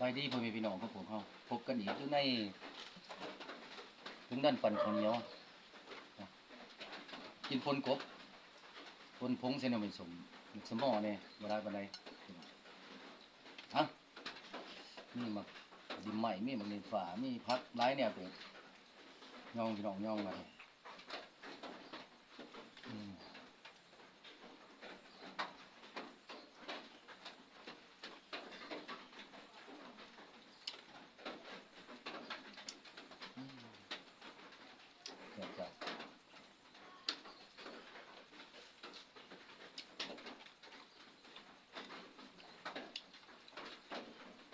ບາຍດີພໍ່ແມ່ພີ່ນ້ອງຂອງພວກເຮົາ, ພົບກັນອີກຢູ່ໃນເທິງດ້ານປັ່ນເຂົ້າໜຽວ, ກິນປົ່ນກົບ, ປົ່ນຜົງໃສ່ໜໍ່ໄມ້ສົ້ມ, ໝາກສະໝໍແດ່, ບໍ່ຫຼາຍປານໃດ. ອ່ະ ມີໝາກດິນໄມ້, ມີໝາກເລັ່ງຟ້າ, ມີຜັກຫຼາຍແນວເຕີບ. ຍອງ ພີ່ນ້ອງ ຍອງມາ. ອືມ ອືມ ແຊບໆ.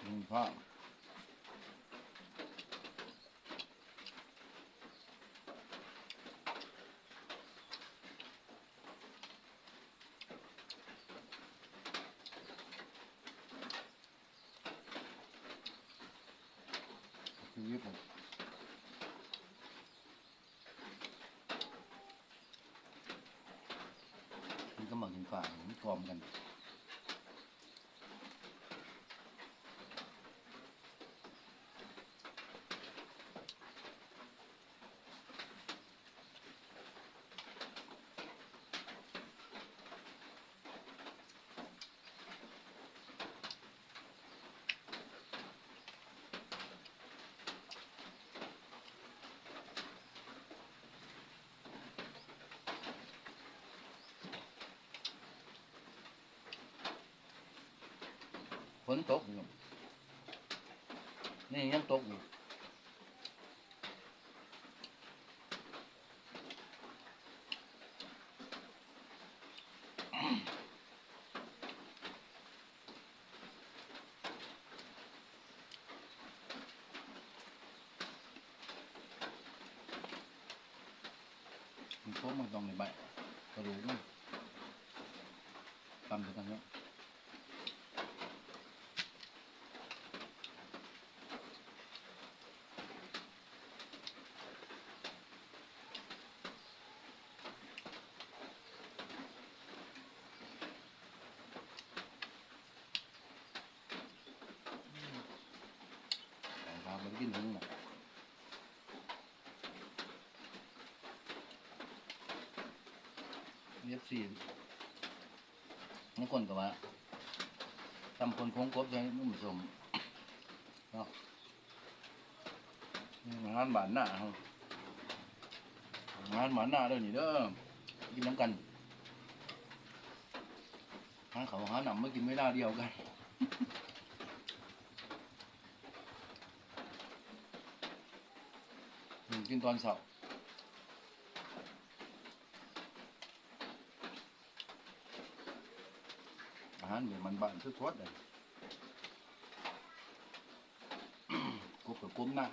ອືມ ພໍ່ ຊີວິດ ມັນກໍໝາກຫີນຟ້າ ມັນກອມກັນ. ຝົນຕົກຢູ່ ນີ້ຍັງຕົກຢູ່. ມັນຄົມ ມັນຕ້ອງໄດ້ໃບກະດູກມັນ ຕຳໃສ່ກັນເນາະ. ເອົາພາໄປກິນເຖິງນະ ເອັຟຊີ ບາງຄົນກໍວ່າ ຕຳປົ່ນຂົງກົບໃສ່ໜໍ່ໄມ້ສົ້ມເນາະ. ອືມ ອາຫານບ້ານນາເຮົາ ອາຫານບ້ານນາເດີນີ້ເດີ ກິນນຳກັນ ຫາເຂົ້າຫານ້ຳມາກິນເວລາດຽວກັນ. ອືມ ກິນຕອນເຊົ້າ. ອາຫານແບບບ້ານໆ ສົດໆ ເດ້ ກົບກັບກົບນາ.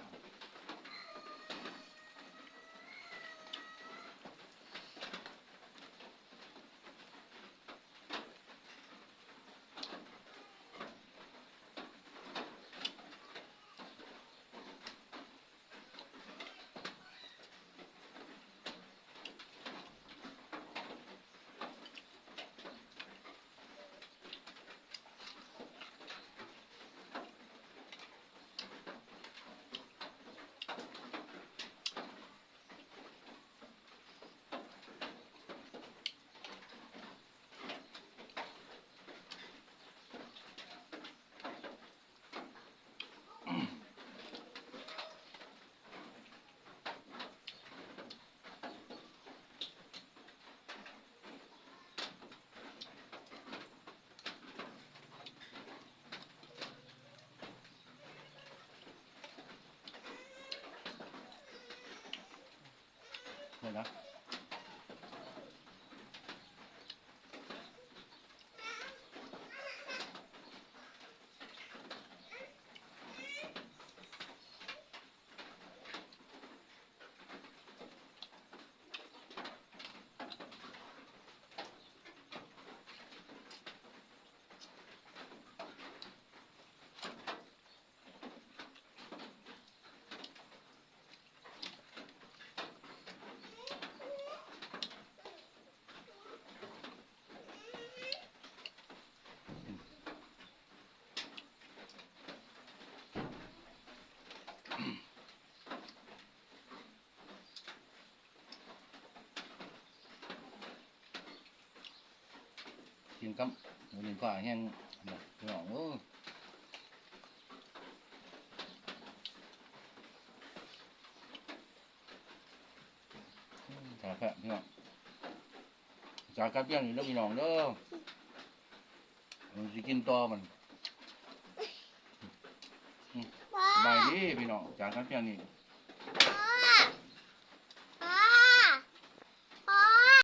ເບິ່ງນະ. ອ ກິນກັບໝູໜຶ້ງປາແຫ້ງ ພີ່ນ້ອງເອີຍ ແຊບໆ ພີ່ນ້ອງ. ຈາກກັນພຽງນີ້ເດີພີ່ນ້ອງເດີ ມັນຊິກິນຕໍ່ມັນ ອືມ ສະບາຍດີພີ່ນ້ອງ ຈາກກັນພຽງນີ້.